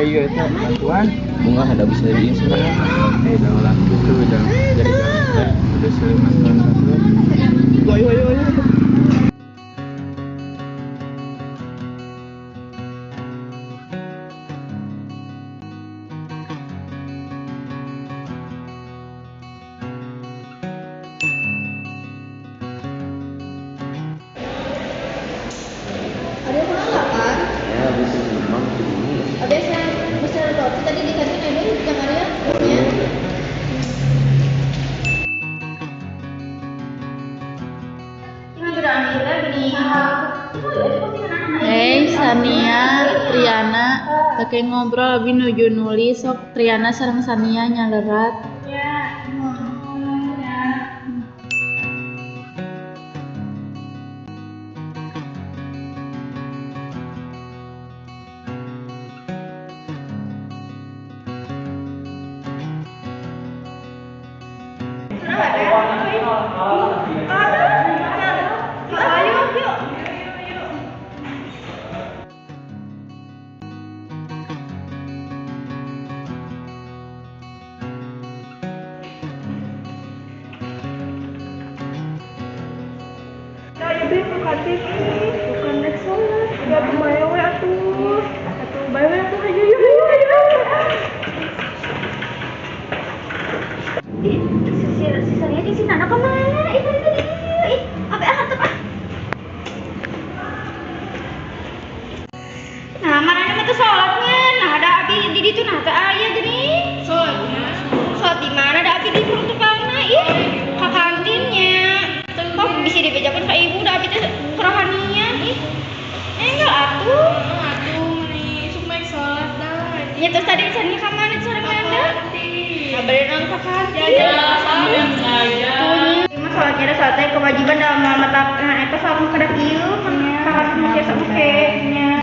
Iya itu bantuan. Bunga ada bisa jadiin sekarang. Udah gitu udah jadi jalan. Udah seliman bantuan. Ayo ayo ayo. Ada yang mau nggak kan? Ya, bisa memang begini. Ada yang besar roti tadi di kantin ada di Maria. Ya. Hey, Sania, Triana, pakai ngobrol abi nuju nulis sok Triana sareng Sania nyalerat. Ya. Bukan rek sholat, udah tuh bae we atuh. Atuh bae we atuh hayu yuk yuk yuk. Ih, si Sania jeung si Nana ka mana? Ih, tadi tadi ieu. Ih, abe ah hatep ah. Nah, mana mah teu salatnya? Nah, ada abi di ditu nah teu aya geuning. Salatnya. Salat di mana ada abi di peruntukanna? Ih, ka kantinnya. Kok bisa dibejakeun ka ibu da abi teh kerohanian ih. Enggak atuh. Atuh meni isuk mah salat dah. Ya terus tadi Sania ka mana sareng Nanda? Ngabarin naon ka kantin. Ya saya. Tuh, salatnya ada salatnya kewajiban dalam mata nah eta salat mah kedah ieu kan ka kantin biasa oke nya.